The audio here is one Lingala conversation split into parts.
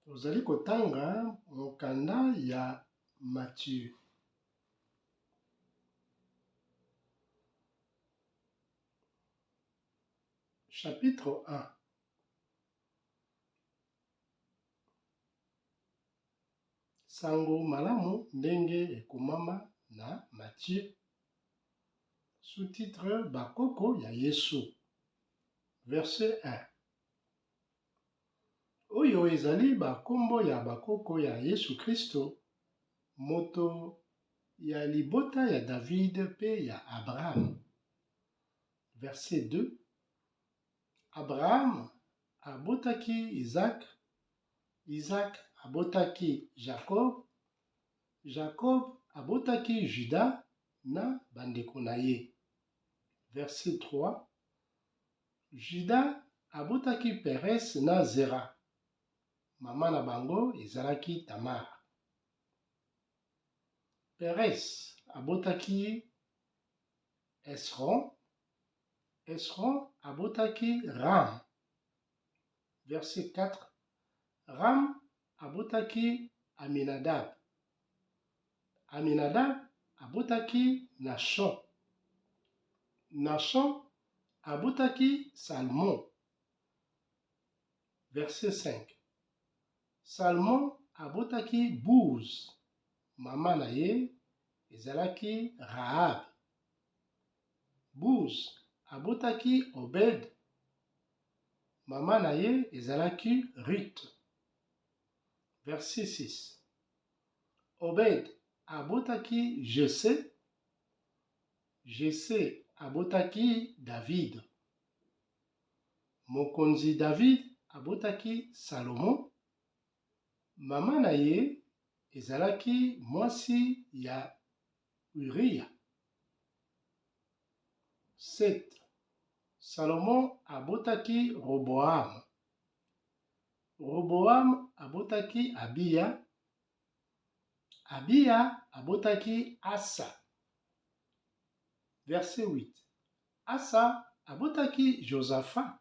Tozali kotanga mokanda ya Matthieu. Chapitre 1. Sango malamu ndenge ekomama na Matthieu. Sous-titre Bakoko ya Yesu. Verset 1. Oyo ezali ba kombo ya bakoko ya Yesu Kristo, moto ya libota ya David pe ya Abraham. Verset 2, Abraham abotaki Isaac, Isaac abotaki Jacob, Jacob abotaki Judas na bandeko na ye. Verset 3, Juda abotaki Perese na Zera. Mama na bango ezalaki Tamar. Perese abotaki Esron, Esron abotaki Ram. Verset 4, Ram abotaki Aminadab. Aminadab abotaki Nashon. Nashon abotaki Salmon. Verset 5. Salmon abotaki Buz, mama na ye ezalaki Rahab. Buz abotaki Obed, mama na ye ezalaki Ruth. Verset 6. Obed abotaki Jesse, Jesse abotaki David. Mokonzi David abotaki Salomo, mama na ye ezalaki mwasi ya Uria. 7 Salomo abotaki Roboam. Roboam abotaki Abiya, Abiya abotaki Asa. Verset 8. Asa abotaki Josaphat.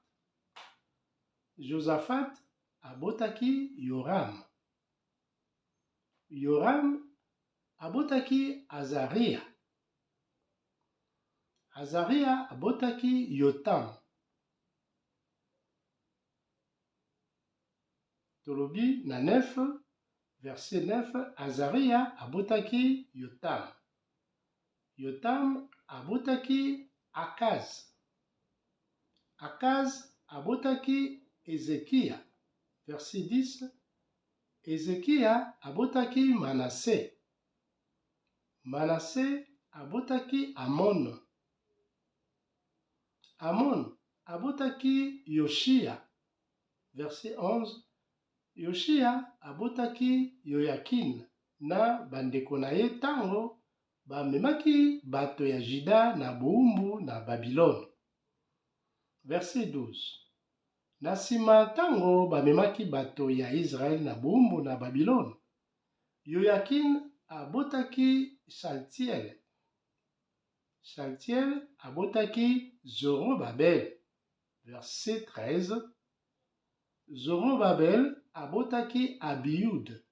Josaphat abotaki Yoram. Yoram abotaki Azaria. Azaria abotaki Yotam. Tolobi na 9, verset 9, Azaria abotaki Yotam. Yotam abotaki Akaz. Akaz abotaki Ezekiya. Verset 10, Ezekiya abotaki Manase. Manase abotaki Amon. Amon abotaki Yoshiya. Verset 11, Yoshiya abotaki Yoyakine na bandeko na ye ntango bamemaki bato ya Juda na bowumbu na Babilone. Verset 12, Na nsima, ntango bamemaki bato ya Yisraele na bowumbu na Babilone, Yoyakine abotaki Shaltiele. Shaltiele abotaki Zorobabele. Verset 13, Zorobabele abotaki Abiude.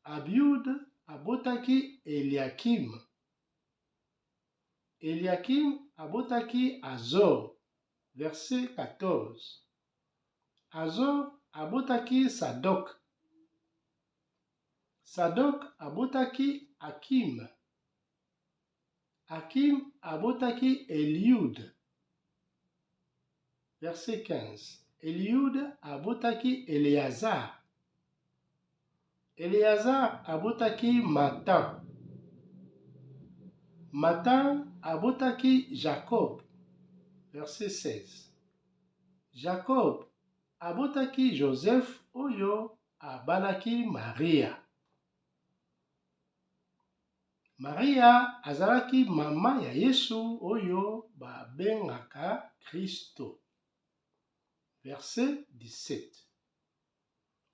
Abiud abotaki Eliakim. Eliakim abotaki Azor. Verset 14. Azor abotaki Sadok. Sadok abotaki Akim. Akim abotaki Eliud. Verset 15. Eliud abotaki Eleazar. Eleazar abotaki Matan. Matan abotaki Jacob. Verset 16. Jacob abotaki Joseph oyo abalaki Maria. Maria azalaki mama ya Yesu oyo babengaka Kristo. Verset 17.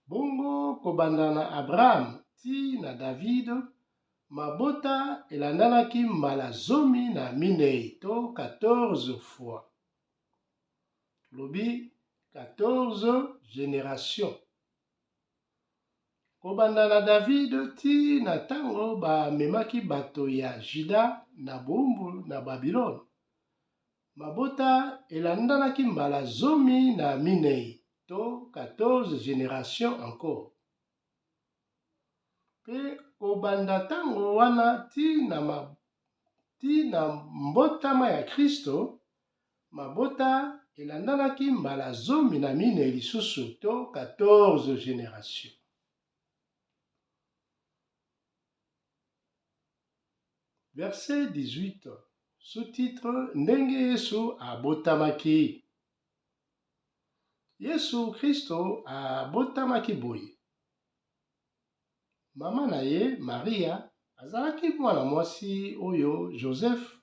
Bongo kobanda na Abraham tii na David, mabota elandanaki mbala 14 to 14 fois. Tolobi 14 generations. Kobanda na David tii na ntango bamemaki bato ya Juda na bowumbu na Babilone, mabota elandanaki mbala 14 to 14 generations encore. Mpe kobanda ntango wana tii na mbotama ya Kristo, mabota elandanaki mbala 14 lisusu to 14 generations. Verset 18, sous-titre Ndenge Yesu abotamaki. Yesu Kristo abotamaki boye. Mama na ye Maria azalaki mwana mwasi oyo Joseph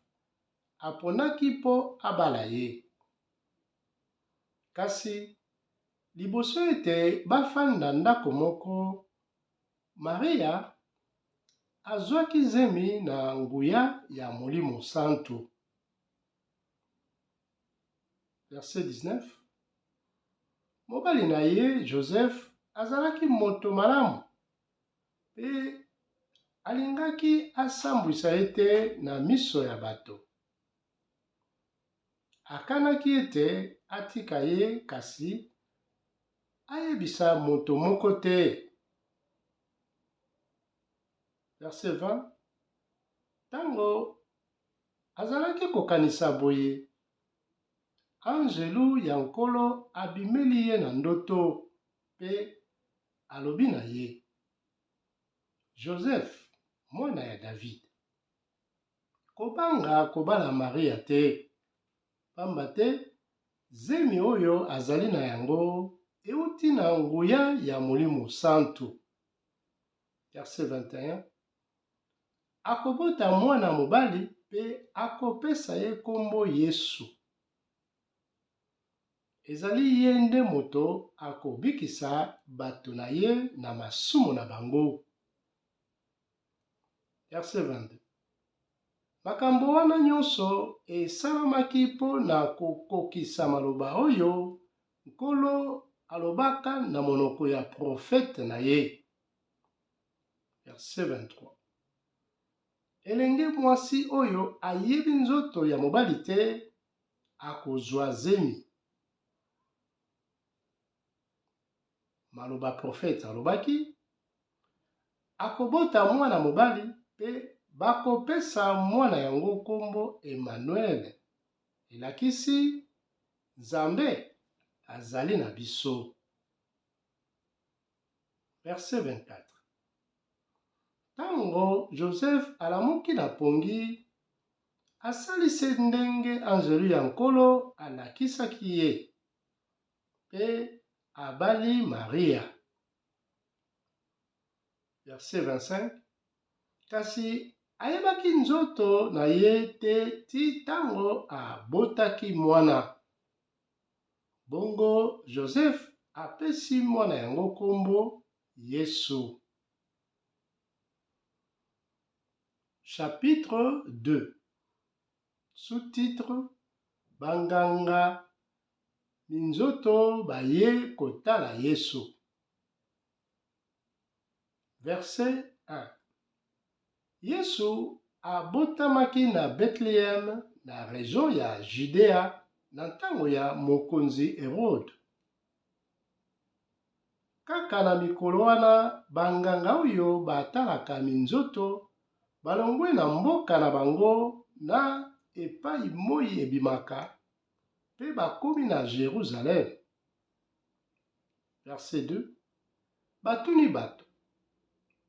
aponaki mpo abala ye. Kasi liboso ete bafanda ndako moko, Maria azwaki zemi na nguya ya Molimo Santu. Verset 19. Mobali na ye Joseph azalaki moto malamu mpe alingaki asambwisa ye te na miso ya bato. Akanaki ete atika ye kasi ayebisa moto moko te. Verset 20. Ntango azalaki kokanisa boye, anzelu ya Nkolo abimeli ye na ndoto mpe alobi na ye, Joseph, mwana ya David, kobanga kobala Maria te, pamba te zemi oyo azali na yango euti na nguya ya Molimo Santu. Verset 21. Akobota mwana mobali mpe akopesa ye nkombo Yesu. Ezali ye nde moto akobikisa bato na ye na masumu na bango. Verset 22. Makambo wana nyonso esalamaki mpo na kokokisa maloba oyo Nkolo alobaka na monoko ya profete na ye. Verset 23. Elenge mwasi oyo ayebi nzoto ya mobali te akozwa zemi. Maloba profete alobaki, akobota mwana mobali mpe bakopesa mwana yango nkombo Emmanuel, elakisi Nzambe azali na biso. Verset 24. Ntango Joseph alamuki na pongi, asali se ndenge anzelu ya Nkolo alakisaki ye, mpe abali Maria. Verset 25. Kasi ayebaki nzoto na ye te ti ntango abotaki mwana. Bongo Joseph apesi mwana yango nkombo Yesu. Chapitre 2 Sous-titre Banganga minzoto baye kotala Yesu. Verset 1. Yesu abotamaki na Bethlehem na region ya Judea na ntango ya mokonzi Herode. Kaka na mikolo wana, banganga oyo batalaka minzoto balongwe na mboka na bango na epai moi ebimaka mpe bakomi na Jerusalem. Verset 2. Batuni bato,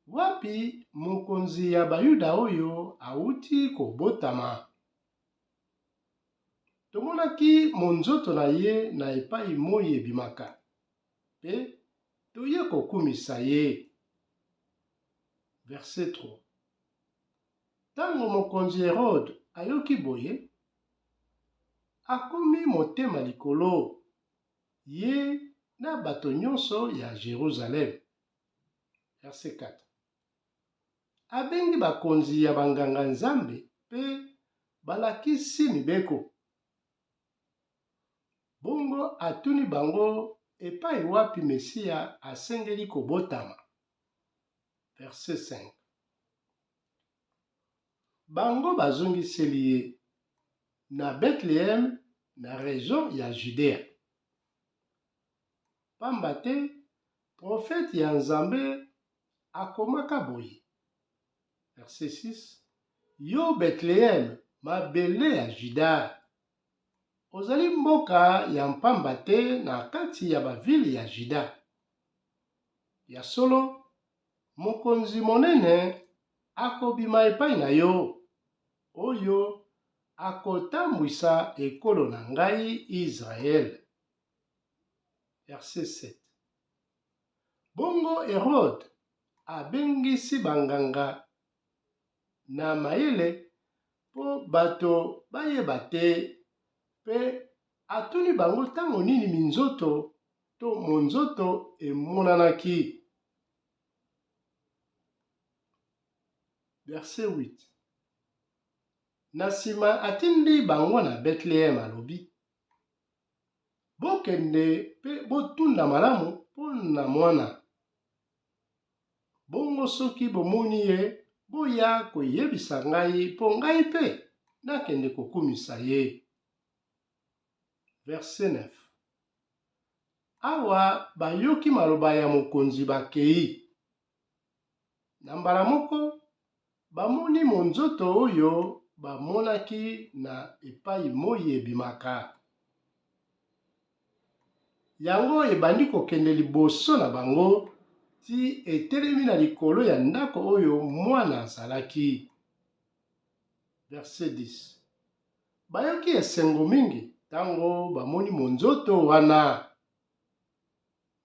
Wapi mokonzi ya Bayuda oyo auti kobotama? Tomonaki monzoto na ye na epai moi ebimaka, mpe toye kokumisa ye. Verset 3. Ntango mokonzi Herode ayoki boye, akomi motema likolo, ye na bato nyonso ya Jerusalem. Verset 4. Abengi bakonzi ya banganga-nzambe mpe balakisi mibeko. Bongo atuni bango epai wapi Mesia asengeli kobotama. Verset 5. Bango bazongiseli ye, Na Bethlehem, na region ya Judea. Pamba te profete ya Nzambe akomaka boye, Verset 6, Yo Bethlehem, mabele ya Juda, ozali mboka ya mpamba te na kati ya bavile ya Juda. Ya solo, mokonzi monene akobima epai na yo, oyo akotambwisa ekolo na ngai Israele. Verset 7. Bongo Herode abengisi banganga na mayele mpo bato bayeba te, mpe atuni bango ntango nini minzoto to monzoto emonanaki. Verset 8. Na nsima atindi bango na Bethlehem, alobi, Bokende mpe botuna malamu mpo na mwana. Bongo soki bomoni ye, boya koyebisa ngai mpo ngai mpe nakende kokumisa ye. Verset 9. Awa bayoki maloba ya mokonzi bakei. Na mbala moko bamoni monzoto oyo bamonaki na epai moi ebimaka. Yango ebandi kokende liboso na bango tii etelemi na likolo ya ndako oyo mwana azalaki. Verset 10. Bayoki esengo mingi ntango bamoni monzoto wana.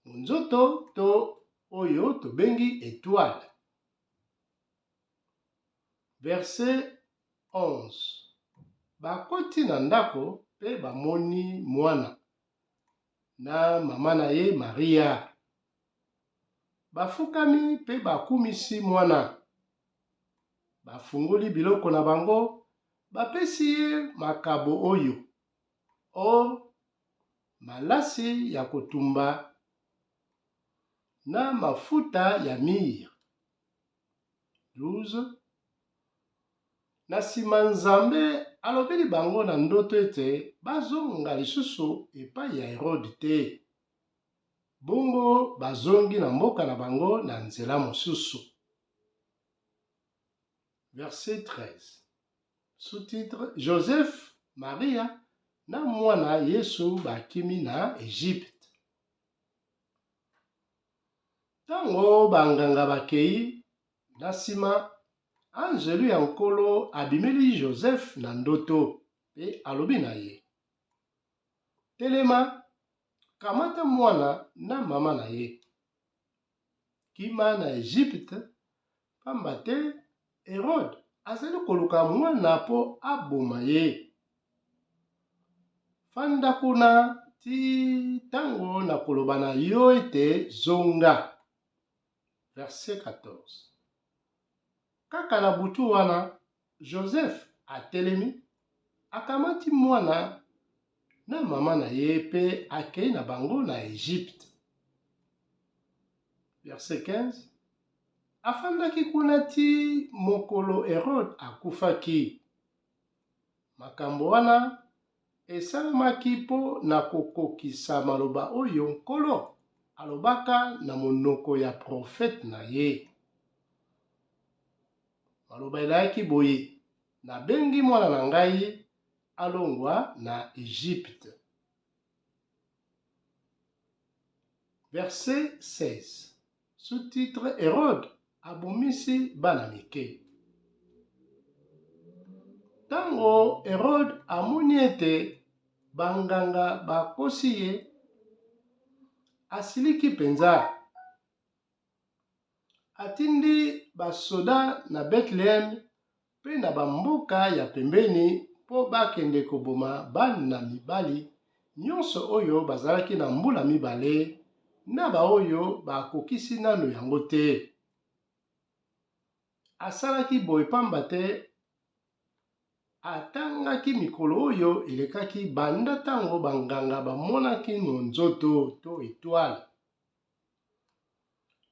Monzoto to oyo tobengi etoile. Verset 11. Bakoti na ndako mpe bamoni mwana na mama na ye Maria. Bafukami mpe bakumisi mwana. Bafungoli biloko na bango, bapesi ye makabo oyo: or, malasi ya kotumba na mafuta ya mire. 12 Na nsima Nzambe alobeli bango na ndoto ete bazonga lisusu epai ya Herode te. Bongo bazongi na mboka na bango na nzela mosusu. Verset 13. Sous-titre Joseph, Maria na mwana Yesu bakimi na Egypte. Ntango banganga bakei, na nsima anzelu ya Nkolo abimeli Joseph na ndoto mpe alobi na ye, Telema, kamata mwana na mama na ye, kima na Egypte, pamba te Herode azali koluka mwana mpo aboma ye. Fanda kuna tii ntango nakoloba na yo ete zonga. Verset 14. Kaka na butu wana, Joseph atelemi, akamati mwana na mama na ye mpe akei na bango na Egypte. Verset 15. Afandaki kuna tii mokolo Herode akufaki. Makambo wana esalemaki mpo na kokokisa maloba oyo Nkolo alobaka na monoko ya profete na ye. Maloba elayaki boye, Nabengi mwana na ngai alongwa na Egypte. Verset 16. Sous-titre Herode abomisi bana mike. Ntango Herode amoni ete banganga bakosi ye, asiliki mpenza. Atindi basoda na Bethlehem mpe na bamboka ya pembeni mpo bakende koboma bana mibali nyonso oyo bazalaki na mbula mibale na baoyo bakokisi nanu yango te. Asalaki boye pamba te atangaki mikolo oyo elekaki banda ntango banganga bamonaki monzoto to etoile.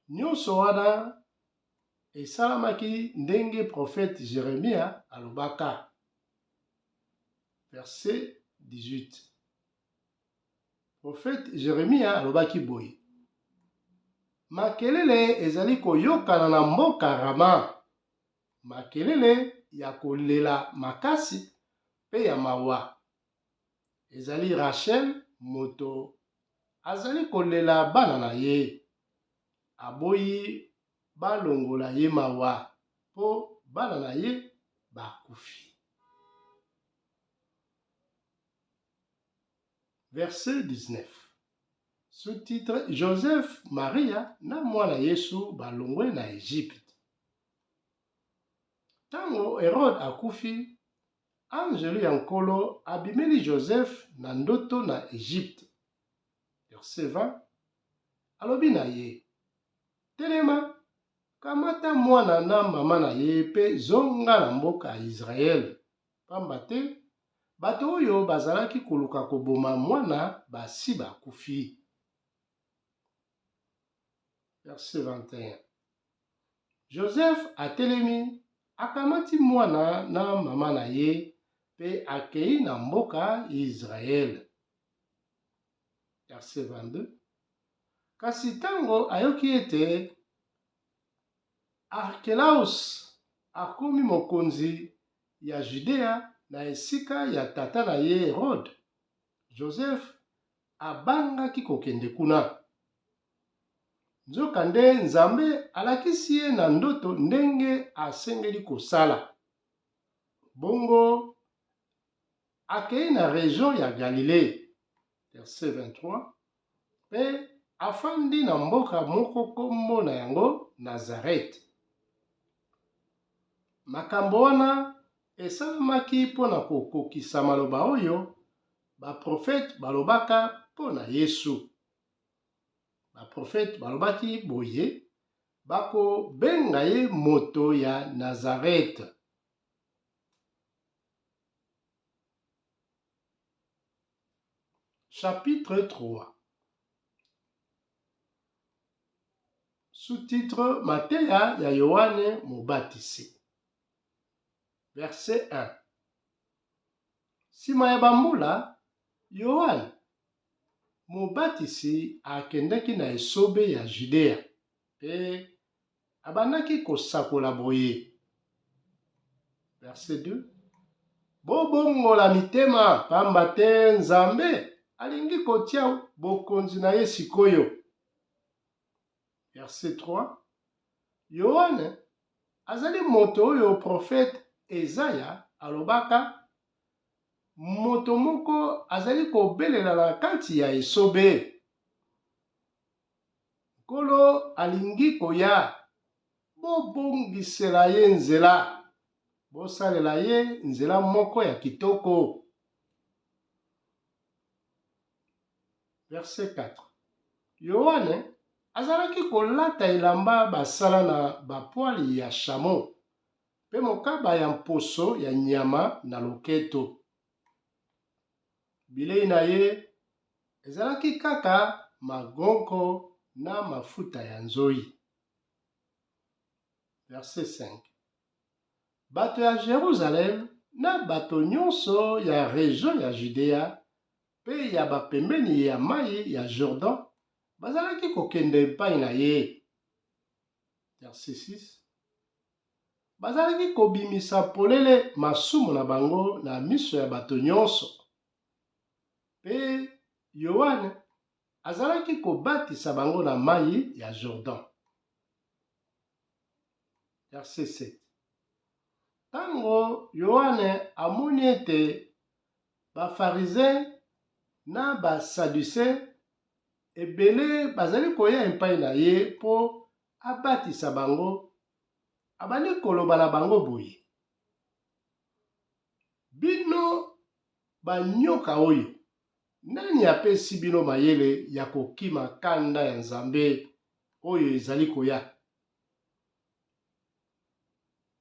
Nyonso wana. esalamaki ndenge profete Jeremia alobaka. Verset 18. Profete Jeremia alobaki boye: Makelele ezali koyokana na mboka Rama, makelele ya kolela makasi mpe ya mawa. Ezali Rachel moto azali kolela bana na ye. Aboyi balongola ye mawa mpo bana na ye bakufi. Verset 19. Sous-titre Joseph, Maria na mwana Yesu balongwe na Egypte. Ntango Herode akufi, anzelu ya Nkolo abimeli Joseph na ndoto na Egypte. Verset 20. Alobi na ye, Telema, kamata mwana na mama na ye mpe zonga na mboka ya Israele, pamba te bato oyo bazalaki koluka koboma mwana basi bakufi. Verset 21. Joseph atelemi, akamati mwana na mama na ye mpe akei na mboka Israele. Verset 22. Kasi ntango ayoki ete Arkelaus akomi mokonzi ya Judea na esika ya tata na ye Herode, Joseph abangaki kokende kuna. Nzokande Nzambe alakisi ye na ndoto ndenge asengeli kosala. Bongo akei na region ya Galilee. Verset 23. Mpe afandi na mboka moko kombo na yango Nazarete. Makambo wana esalamaki mpo na kokokisa maloba oyo baprofete balobaka mpo na Yesu. Baprofete balobaki boye, Bakobenga ye moto ya Nazarete. Chapitre 3 Sous-titre Mateya ya Yoane Mobatisi. Verset 1. Sima ya bambula, Yoane Mobatisi akendaki na esobe ya Judea mpe abandaki kosakola boye. Verset 2. Bobongola mitema, pamba te Nzambe alingi kotia bokonzi na ye sikoyo. Verset 3. Yoane azali moto oyo profete Ezaya alobaka, moto moko azali kobelela na kati ya esobe. Nkolo alingi koya, bobongisela ye nzela, bosalela ye nzela moko ya kitoko. Verset 4. Yoane azalaki kolata elamba basala na bapwali ya chameau mpe mokaba ya mposo ya nyama na loketo. Bilei na ye ezalaki kaka magonko na mafuta ya nzoi. Verset 5. Bato ya Jerusalem na bato nyonso ya region ya Judea mpe ya bapembeni ya mai ya Jordan bazalaki kokende epai na ye. Verset 6. Bazalaki kobimisa polele masumu na bango na miso ya bato nyonso. Mpe Yoane azalaki kobatisa bango na mai ya Jordan. Verset 7. Ntango Yoane amoni ete Bafarize na Basaduse ebele bazali koya epai na ye mpo abatisa bango, abandi koloba na bango boye, Bino banyoka oyo, nani apesi bino mayele ya kokima kanda ya Nzambe oyo ezali koya?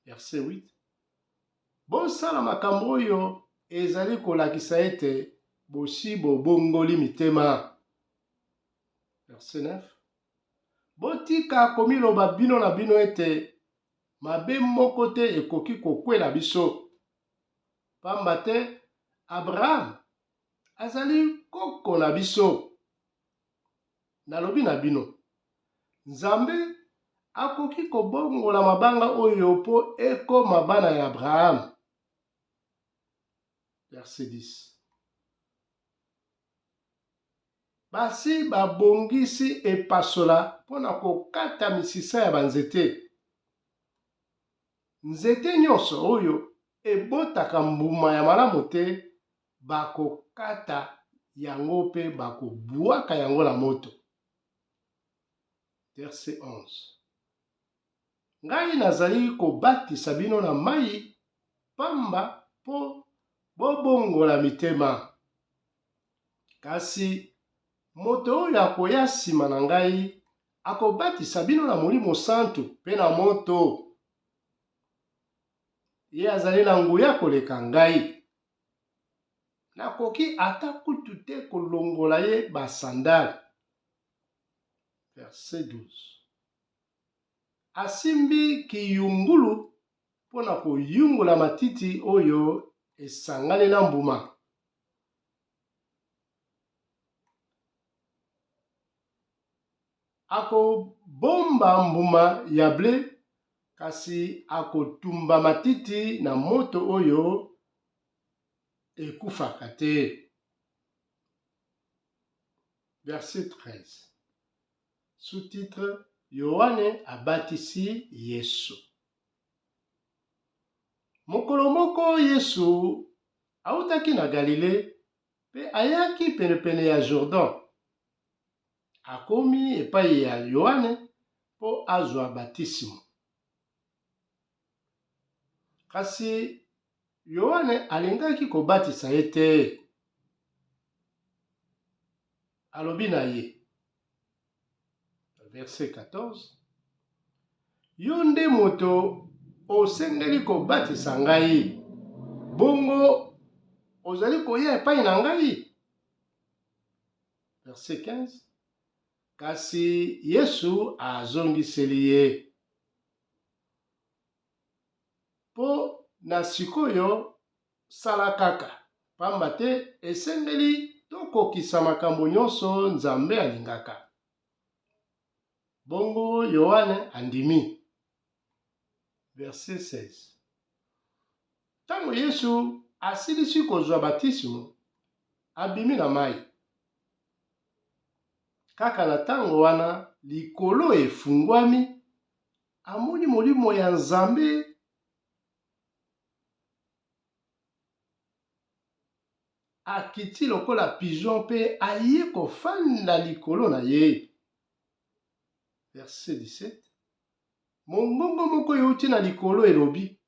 Verset 8. Bosala makambo oyo ezali kolakisa ete bosi bobongoli mitema. Verset 9. Botika komiloba bino na bino ete. Mabe moko te ekoki kokwela biso, pamba te Abraham azali koko na biso. Nalobi na bino, Nzambe akoki kobongola mabanga oyo mpo ekoma bana ya Abraham. Verset 10. Basi babongisi epasola mpo na kokata misisa ya banzete. Nzete nyonso oyo ebotaka mbuma ya malamu te, bakokata yango mpe bakobwaka yango na moto. Verset 11. Ngai nazali kobatisa bino na mai pamba mpo bobongola mitema. Kasi moto oyo akoya nsima na ngai akobatisa bino na Molimo Santu mpe na moto. Ye azali na nguya koleka ngai. Nakoki ata kutu te kolongola ye basandale. Verset 12. Asimbi kiyungulu mpo na koyungula matiti oyo esangani na mbuma. Akobomba mbuma ya ble, kasi akotumba matiti na moto oyo ekufaka te. Verset 13. Sous-titre, Yoane abatisi Yesu. Mokolo moko Yesu autaki na Galile mpe ayaki penepene ya Jourdan. Akomi epai ya Yoane mpo azwa batisimo. Kasi Yoane alingaki kobatisa ye te. Alobi na ye, verset 14, Yo nde moto osengeli kobatisa ngai, bongo ozali koya epai na ngai? Verset 15, Kasi Yesu azongiseli ye, Mpo na sikoyo sala kaka, pamba te esengeli tokokisa makambo nyonso Nzambe alingaka. Bongo Yoane andimi. Verset 16. Ntango Yesu asilisi kozwa batisimo, abimi na mai. Kaka na ntango wana likolo efungwami, amoni Molimo ya Nzambe akiti lokola pigeon mpe aye kofanda likolo na ye. Verset 17. Mongongo moko euti na likolo elobi,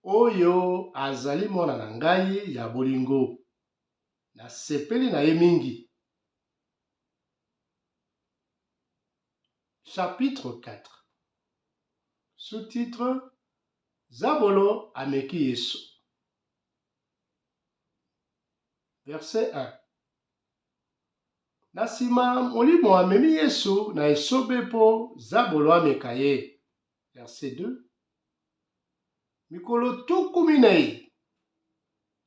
Oyo azali mwana na ngai ya bolingo, nasepeli na ye mingi. Chapitre 4. Sous-titre Zabolo ameki Yesu. Verset 1. Na nsima, Molimo amemi Yesu na esobe mpo Zabolo ameka ye. Verset 2. Mikolo 40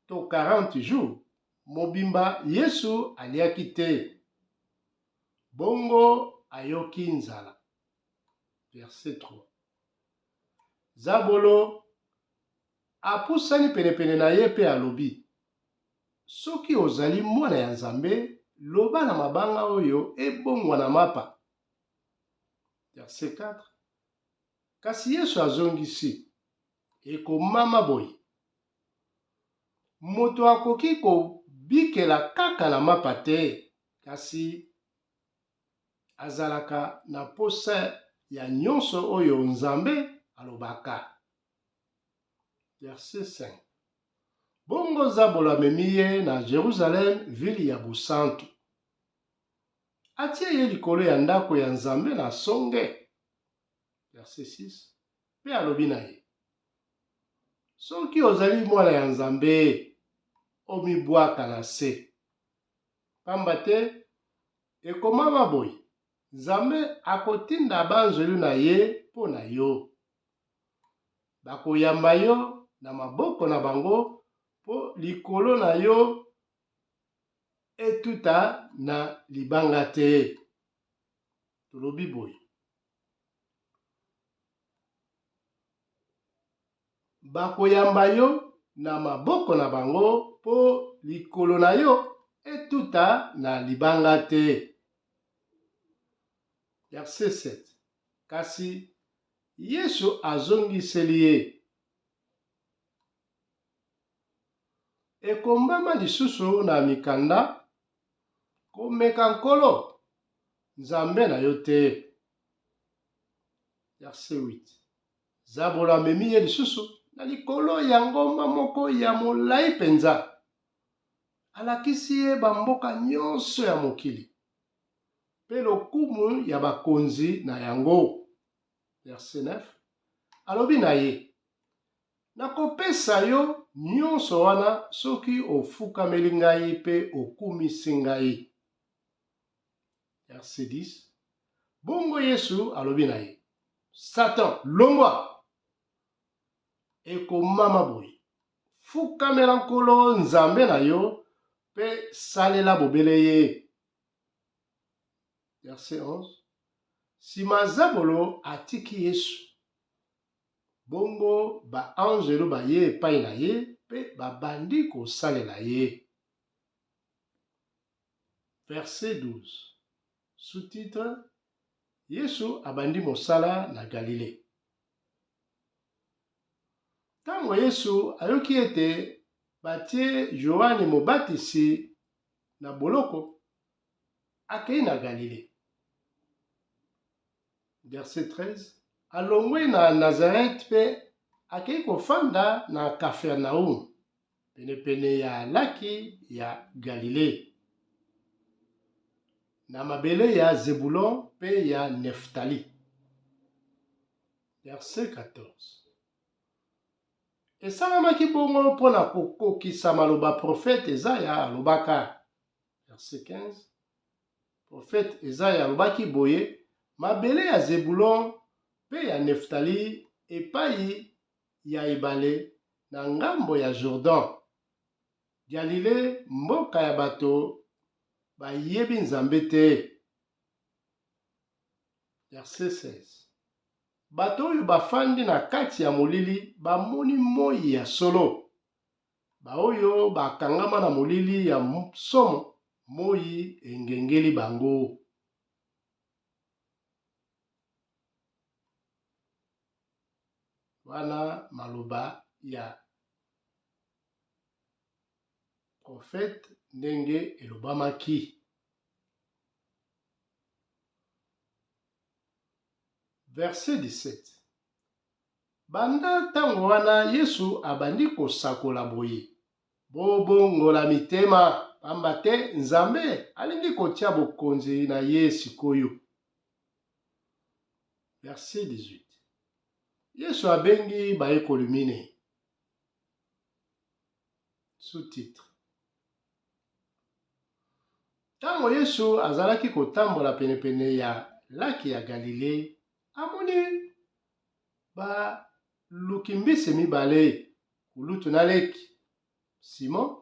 to 40 jours mobimba Yesu aliaki te. Bongo ayoki nzala. Verset 3. Zabolo apusani penepene na ye mpe alobi, Soki ozali mwana ya Nzambe, loba na mabanga oyo ebongwana mapa. Verset 4. Kasi Yesu azongisi, Ekomama boye, Moto akoki kobikela kaka na mapa te, kasi azalaka na mposa ya nyonso oyo Nzambe alobaka. Verset 5. Bongo Zabolo amemi ye na Jerusalem, vile ya bosantu. Atie ye likolo ya ndako ya Nzambe na songe. Verset 6. Mpe alobi na ye, Soki ozali mwana ya Nzambe, omibwaka na se. Pamba te ekomama boye, Nzambe akotinda banzelu na ye mpo na yo. Bakoyamba yo na maboko na bango mpo likolo na yo etuta na libanga te. Tolobi boye. Bakoyamba yo na maboko na bango mpo likolo na yo etuta na libanga te. Verset 7. Kasi Yesu azongiseli ye, Ekombama lisusu na mikanda, Komeka Nkolo, Nzambe na yo te. Verset 8. Zabolo amemi ye lisusu na likolo ya ngomba moko ya molai mpenza. Alakisi ye bamboka nyonso ya mokili mpe lokumu ya bakonzi na yango. Verset 9. Alobi na ye, Nakopesa yo nyonso wana soki ofukameli ngai mpe okumisi ngai. Verset 10. Bongo Yesu alobi na ye, Satan, longwa! Ekomama boye, fukamela Nkolo Nzambe na yo mpe salela bobele ye. Verset 11. Sima Zabolo atiki Yesu. Bongo ba-anzelu baye epai na ye mpe babandi kosalela ye. Verset 12. Sous-titre Yesu abandi mosala na Galile. Ntango Yesu ayoki ete batie Yoane Mobatisi na boloko, akei na Galile. Verset 13, alongwe na Nazarete mpe akei kofanda na Kafernaum, penepene ya laki ya Galile, na mabele ya Zebulon mpe ya Neftali. Verset 14. Esalamaki bongo mpo na kokokisa maloba profete Ezaya alobaka. Verset 15. Profete Ezaya alobaki boye, Mabele ya Zebulon mpe ya Neftali epai ya ebale na ngambo ya Jourdan, Galile, mboka ya bato bayebi Nzambe te. Verset 16. Bato oyo bafandi na kati ya molili bamoni moi ya solo. Baoyo bakangama na molili ya somo, moi engengeli bango. Wana maloba ya profete ndenge elobamaki. Verset 17. Banda ntango wana Yesu abandi kosakola boye, Bobongola mitema, pamba te Nzambe alingi kotia bokonzi na ye sikoyo. Verset 18. Yesu abengi bayekoli minei. Sous-titre. Ntango Yesu azalaki kotambola penepene ya laki ya Galile, amoni baluki mbisi mibale, kulutu na leki, Simon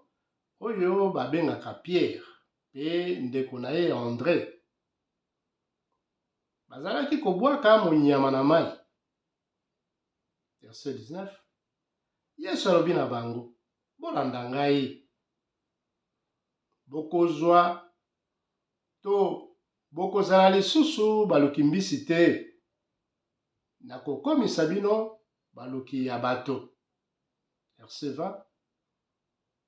oyo babengaka Pierre mpe ndeko na ye Andre. Bazalaki kobwaka monyama na mai. Verset 19. Yesu alobi na bango, Bolanda ngai. Bokozwa to bokozala lisusu baluki mbisi te. Nakokomisa bino baluki ya bato. Verset 20.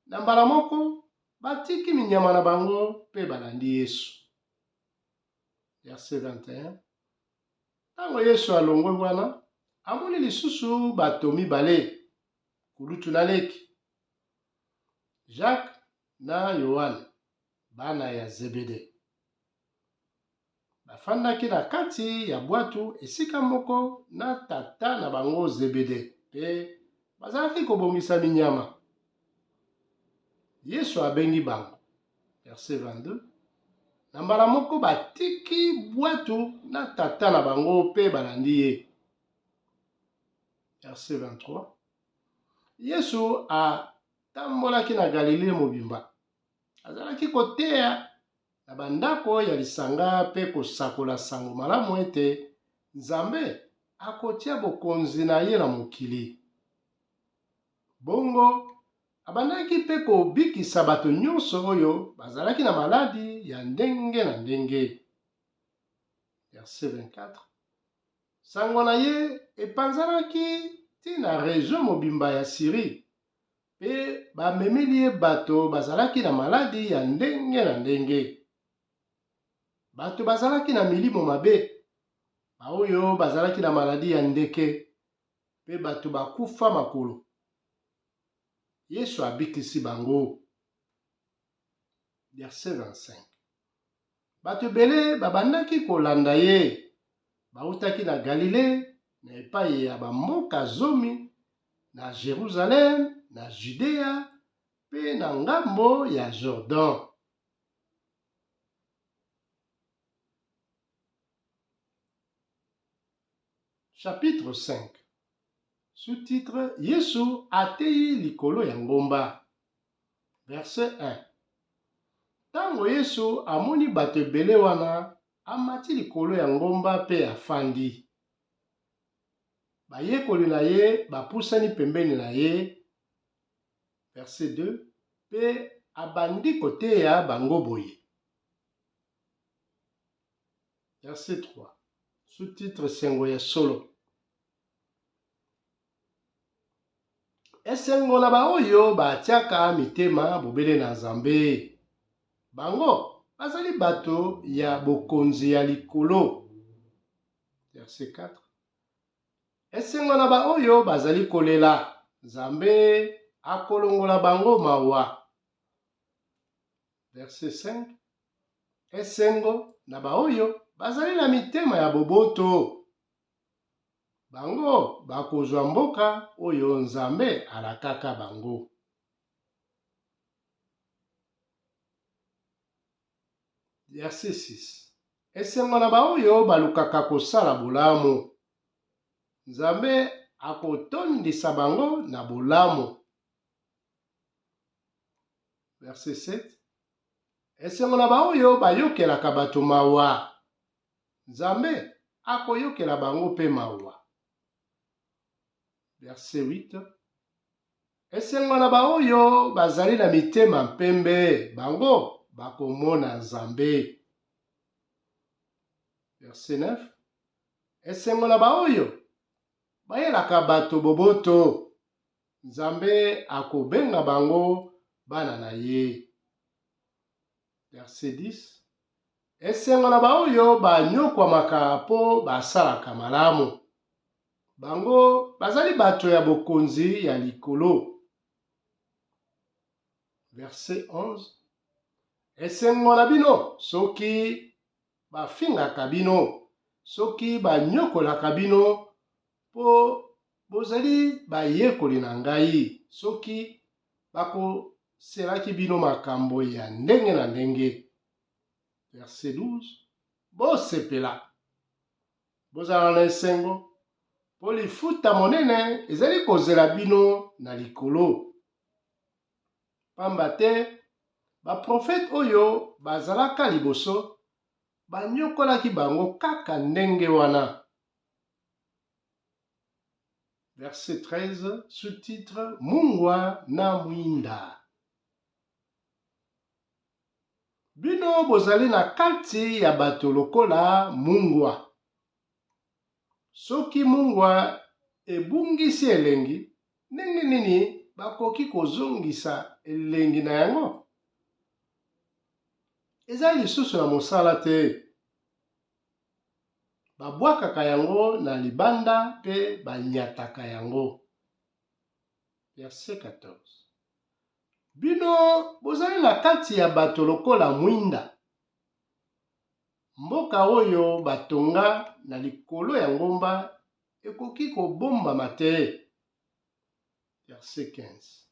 Na mbala moko batiki minyama na bango mpe balandi Yesu. Verset 21. Ntango Yesu alongwe wana, amoni lisusu bato mibale, kulutu na leki, Jacques na Yoane, bana ya Zebede. Bafandaki na kati ya bwatu esika moko na tata na bango Zebede mpe bazalaki kobongisa minyama. Yesu abengi bango. Verset 22. Na mbala moko batiki bwatu na tata na bango mpe balandi ye. Verset 23. Yesu atambolaki na Galile mobimba. Azalaki koteya na bandako ya lisanga mpe kosakola sango malamu ete Nzambe akotia bokonzi na ye na mokili. Bongo abandaki mpe kobikisa bato nyonso oyo bazalaki na maladi ya ndenge na ndenge. Verset 24. Sango na ye epanzanaki ti na region mobimba ya Syrie, mpe bamemeli ye bato bazalaki na maladi ya ndenge na ndenge. Bato bazalaki na milimo mabe, baoyo bazalaki na maladi ya ndeke, mpe bato bakufa makolo. Yesu abikisi bango. Verset 25. Bato ebele babandaki kolanda ye. Bautaki na Galile, na epai ya bamboka zomi, na Jerusalem, na Judea mpe na ngambo ya Jordan. Chapitre 5 Sous-titre Yesu ateyi likolo ya ngomba. Verset 1. Ntango Yesu amoni bato ebele wana, amati likolo ya ngomba mpe afandi. Bayekoli na ye bapusani pembeni na ye. Verset 2. Mpe abandi koteya bango boye. Verset 3. Sous-titre Esengo ya solo. Esengo na baoyo batiaka mitema bobele na Nzambe. Bango bazali bato ya bokonzi ya likolo. Verset 4. Esengo na baoyo bazali kolela, Nzambe akolongola bango mawa. Verset 5. Esengo na baoyo bazali na mitema ya boboto. Bango bakozwa mboka oyo Nzambe alakaka bango. Verset 6. Esengo na baoyo balukaka kosala bolamu. Nzambe akotondisa bango na bolamu. Verset 7. Esengo na baoyo bayokelaka bato mawa. Nzambe akoyokela bango mpe mawa. Verset 8. Esengo na baoyo bazali na mitema mpembe, bango bakomona Nzambe. Verset 9. Esengo na baoyo bayelaka bato boboto, Nzambe akobenga bango bana na ye. Verset 10. Esengo na baoyo banyokwamaka mpo basalaka malamu. Bango bazali bato ya bokonzi ya likolo. Verset 11. Esengo na bino soki bafingaka bino, soki banyokolaka bino mpo bozali bayekoli na ngai, soki bakoselaki bino makambo ya ndenge na ndenge. Verset 12. Bosepela, bozala na esengo, mpo lifuta monene ezali kozela bino na likolo. Pamba te baprofete oyo bazalaka liboso banyokolaki bango kaka ndenge wana. Verset 13, sous-titre Mungwa na mwinda. Bino bozali na kati ya bato lokola mungwa. Soki mungwa ebungisi elengi, ndenge nini bakoki kozongisa elengi na yango? Ezali lisusu na mosala te. Babwakaka yango na libanda mpe banyataka yango. Verset 14. Bino bozali na kati ya bato lokola mwinda. Mboka oyo batonga na likolo ya ngomba ekoki kobombama te. Verset 15.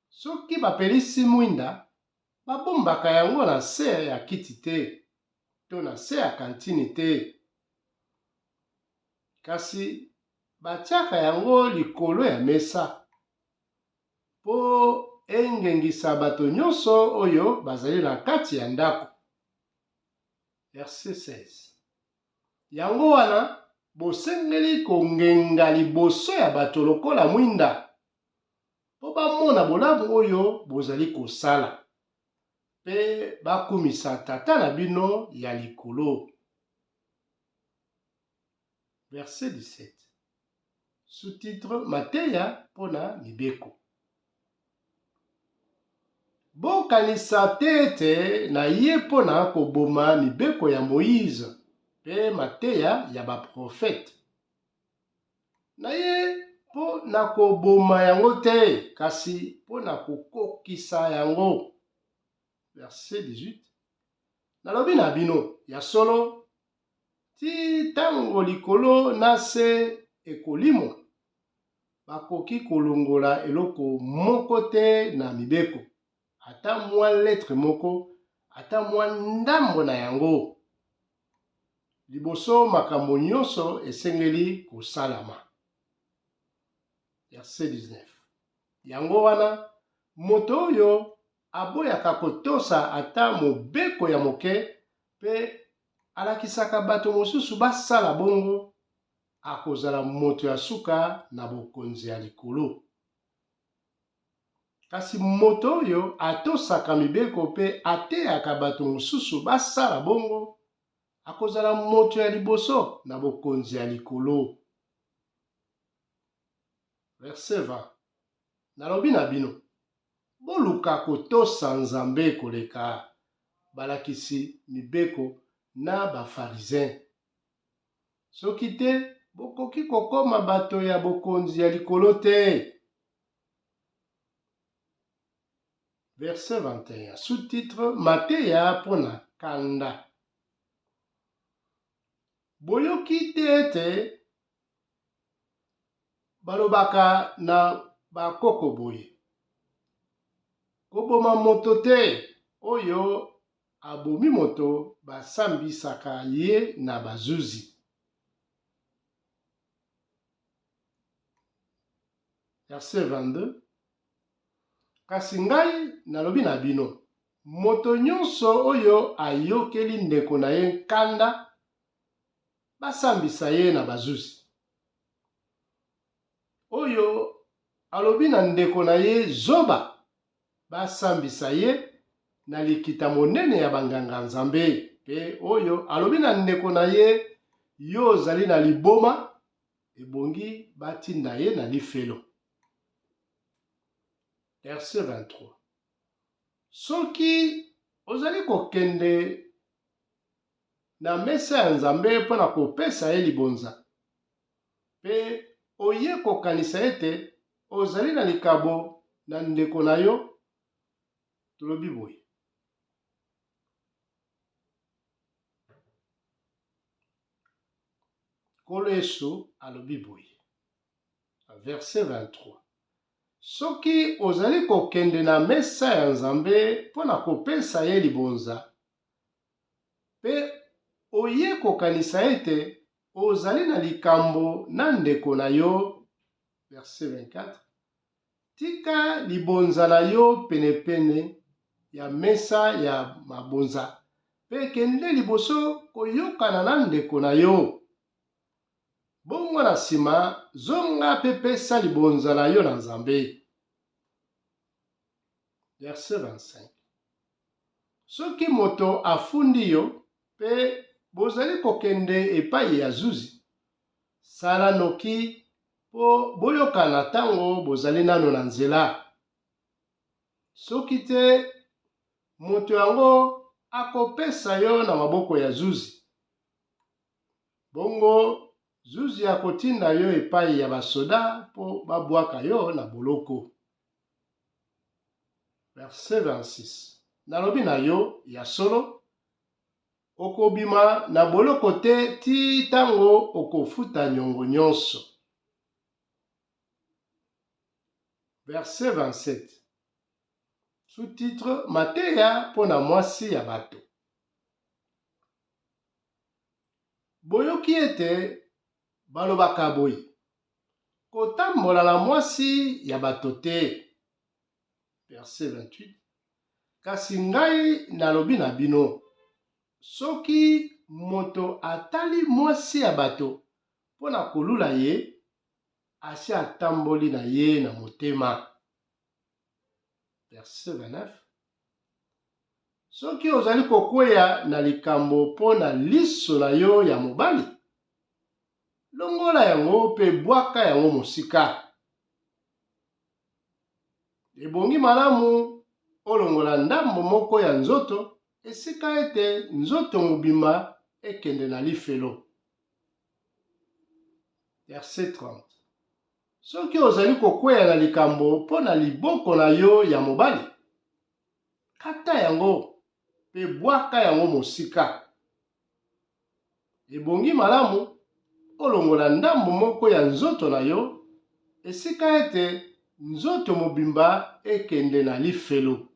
Soki bapelisi mwinda, babombaka yango na nse ya kiti te to na nse ya kantini te. Kasi batiaka yango likolo ya mesa mpo engengisa bato nyonso oyo bazali na kati ya ndako. Verset 16. Yango wana bosengeli kongenga liboso ya bato lokola mwinda, mpo bamona bolamu oyo bozali kosala mpe bakumisa Tata na bino ya likolo. Verset 17. Sous-titre Mateya mpo na mibeko. Bokanisa te ete naye mpo na koboma mibeko ya Moize mpe mateya ya baprofete. Naye mpo na koboma yango te, kasi mpo na kokokisa yango. Verset 18. Nalobi na bino, ya solo, Tii ntango likolo na se ekolimwa, bakoki kolongola eloko moko te na Mibeko, ata mwa letre moko, ata mwa ndambo na yango, liboso makambo nyonso esengeli kosalama. Verset 19. Yango wana, moto oyo aboyaka kotosa ata mobeko ya moke mpe alakisaka bato mosusu basala bongo, akozala moto ya suka na bokonzi ya likolo. Kasi moto oyo atosaka mibeko mpe ateyaka bato mosusu basala bongo, akozala moto ya liboso na bokonzi ya likolo. Verset 20. Nalobi na bino, Boluka kotosa Nzambe koleka balakisi mibeko na Bafarizin. Soki te, bokoki kokoma bato ya bokonzi ya likolo te. Verset 21, sous-titre Mateya mpo na kanda. Boyoki te ete Balobaka na bakoko boye, Koboma moto te, oyo abomi moto basambisaka ye na bazuzi. Verset 22, Kasi ngai nalobi na bino, moto nyonso oyo ayokeli ndeko na ye nkanda, basambisa ye na bazuzi. Oyo alobi na ndeko na ye zoba, basambisa ye na likita monene ya banganga-nzambe. Mpe oyo alobi na ndeko na ye, yo ozali na liboma, ebongi batinda ye na lifelo. Verset 23. Soki ozali kokende na mesa ya Nzambe mpo na kopesa ye libonza, mpe oye kokanisa ete ozali na likabo na ndeko na yo, tolobi boye. Nkolo Yesu alobi boye, verset 23, Soki ozali kokende na mesa ya Nzambe mpo na kopesa ye libonza, mpe oye kokanisa ete ozali na likambo na ndeko na yo, verset 24, tika libonza na yo penepene ya mesa ya mabonza mpe kende liboso koyokana na ndeko na yo. Bongo na nsima, zonga mpe pesa libonza na yo na Nzambe. Verset 25. Soki moto afundi yo mpe bozali kokende epai ya zuzi, sala noki mpo boyokana ntango bozali nano na nzela. Soki te, moto yango akopesa yo na maboko ya zuzi. Bongo zuzi akotinda yo epai ya basoda mpo babwaka yo na boloko. Verset 26. Nalobi na yo, ya solo, okobima na boloko te tii ntango okofuta nyongo nyonso. Verset 27. Sous-titre Mateya mpo na mwasi ya bato. Boyoki ete balobaka boye. Kotambola na mwasi ya bato te. Verset 28. Kasi ngai nalobi na bino, soki moto atali mwasi ya bato mpo na kolula ye, asi atamboli na ye na motema. Verset 29. Soki ozali kokweya na likambo mpo na liso na yo ya mobali, longola yango mpe bwaka yango mosika. Ebongi malamu olongola ndambo moko ya nzoto esika ete nzoto mobimba ekende na lifelo. Verset 30. Soki ozali kokweya na likambo mpo na liboko na yo ya mobali, kata yango mpe bwaka yango mosika. Ebongi malamu olongola ndambo moko ya nzoto na yo esika ete nzoto mobimba ekende na lifelo.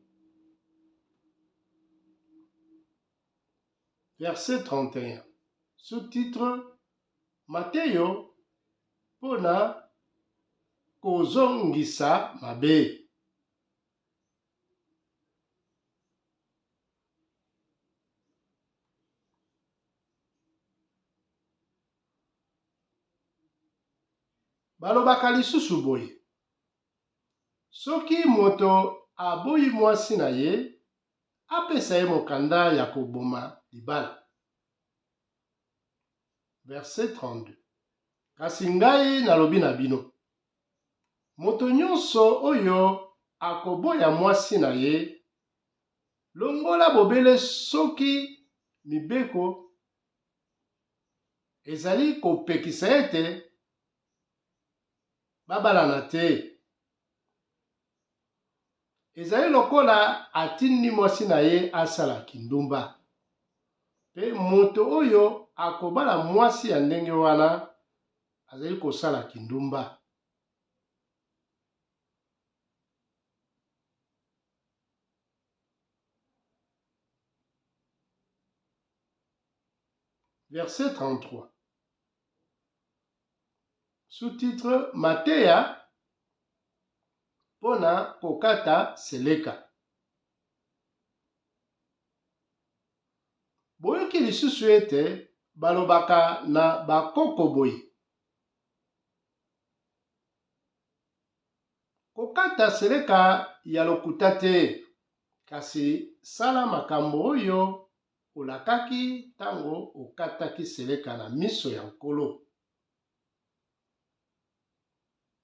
Verset 31. Sous-titre Mateyo mpo na kozongisa mabe. Balobaka lisusu boye, Soki moto aboyi mwasi na ye, apesa ye mokanda ya koboma libala. Verset 32. Kasi ngai nalobi na bino, moto nyonso oyo akoboya mwasi na ye, longola bobele soki mibeko ezali kopekisa ete babalana te, Ezali lokola atindi mwasi na ye asala kindumba. Mpe moto oyo akobala mwasi ya ndenge wana azali kosala kindumba. Verset 33. Sous-titre Mateya mpo na kokata seleka. Boyoki lisusu ete balobaka na bakoko boye, Kokata seleka ya lokuta te, kasi sala makambo oyo olakaki ntango okataki seleka na miso ya Nkolo.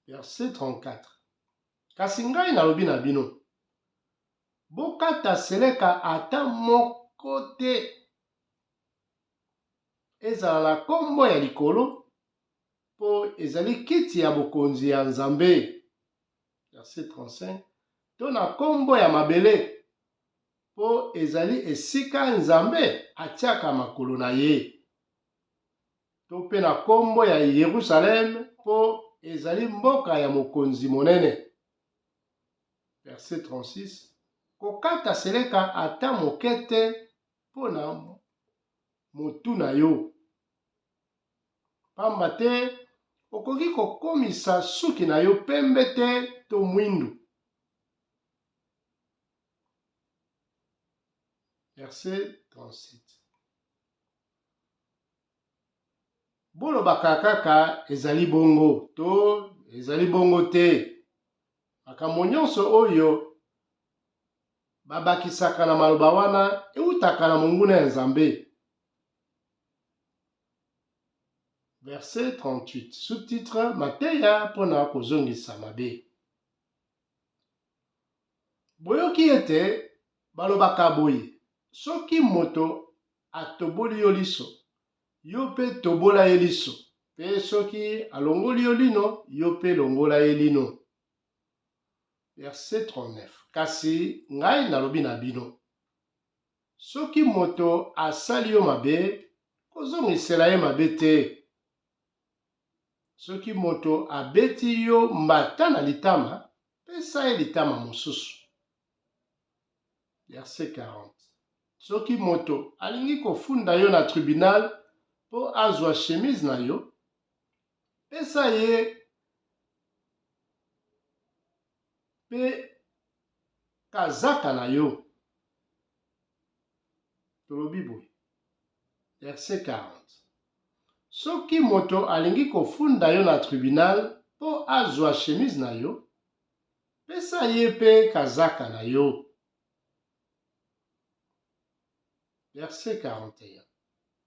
Verset 34. Kasi ngai nalobi na bino, bokata seleka ata moko te, ezala na kombo ya likolo, mpo ezali kiti ya bokonzi ya Nzambe. Verset 35. To na kombo ya mabele, mpo ezali esika Nzambe atiaka makolo na ye. To mpe na kombo ya Yerusaleme, mpo ezali mboka ya mokonzi monene. Verset 36, Kokata seleka ata moke te mpo na motu na yo, pamba te okoki kokomisa suki na yo pembe te to mwindu. Verset 37. Bolobaka kaka ezali bongo to ezali bongo te. Makambo nyonso oyo babakisaka na maloba wana eutaka na monguna ya Nzambe. Verset 38, sous-titre Mateya mpo na kozongisa mabe. Boyoki ete balobaka boye, soki moto atoboli yo liso, yo mpe tobola ye liso, mpe soki alongoli yo lino, yo mpe longola ye lino. Verset 39. Kasi ngai nalobi na bino, soki moto asali yo mabe, kozongisela ye mabe te. Soki moto abeti yo mbata na litama, pesa ye litama mosusu. Verset 40. Soki moto alingi kofunda yo na tribunal mpo azwa chemise na yo, pesa ye mpe kazaka na yo. Tolobi boye, verset 40, Soki moto alingi kofunda yo na tribunal mpo azwa chemise na yo, pesa ye mpe kazaka na yo. Verset 41,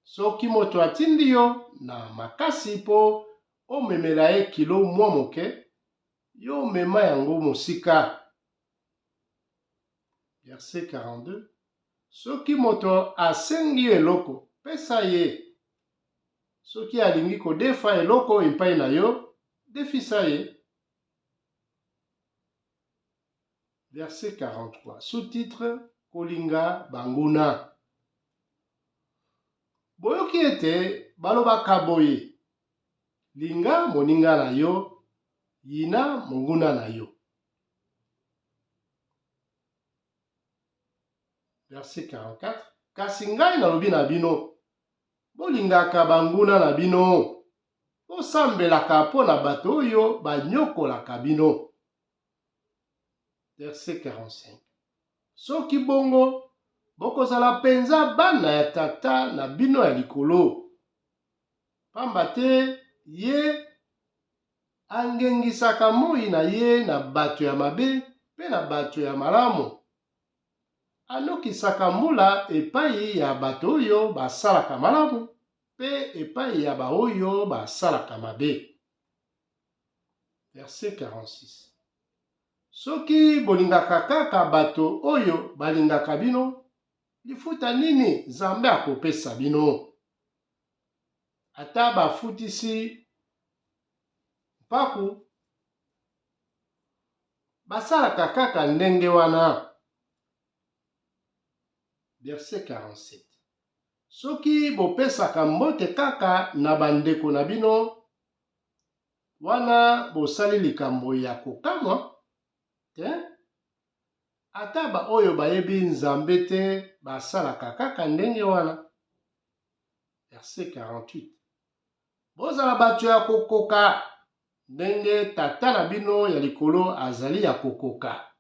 Soki moto atindi yo na makasi mpo omemela ye kilo mwa moke, yo mema yango mosika. Verset 42, Soki moto asengi yo eloko, pesa ye. Soki alingi kodefa eloko epai na yo, defisa ye. Verset 43, sous-titre Kolinga banguna. Boyoki ete balobaka boye, Linga moninga na yo, yina monguna na yo. Verset 44, Kasi ngai nalobi na bino, bolingaka banguna na bino, bosambelaka mpo na bato oyo banyokolaka bino. Verset 45, Soki bongo, bokozala mpenza bana ya Tata na bino ya likolo, pamba te ye angengisaka moi na ye na bato ya mabe mpe na bato ya malamu, anokisaka mbula epai ya bato oyo basalaka malamu mpe epai ya baoyo basalaka mabe. Verset 46. Soki bolingaka kaka bato oyo balingaka bino, lifuta nini Nzambe akopesa bino? Ata bafutisi mpaku basalaka kaka ndenge wana. Verset 47. Soki bopesaka mbote kaka na bandeko na bino, wana bosali likambo ya kokamwa te? Ata baoyo bayebi Nzambe te basalaka kaka ndenge wana. Verset 48. Bozala bato ya kokoka, ndenge Tata na bino ya likolo azali ya kokoka.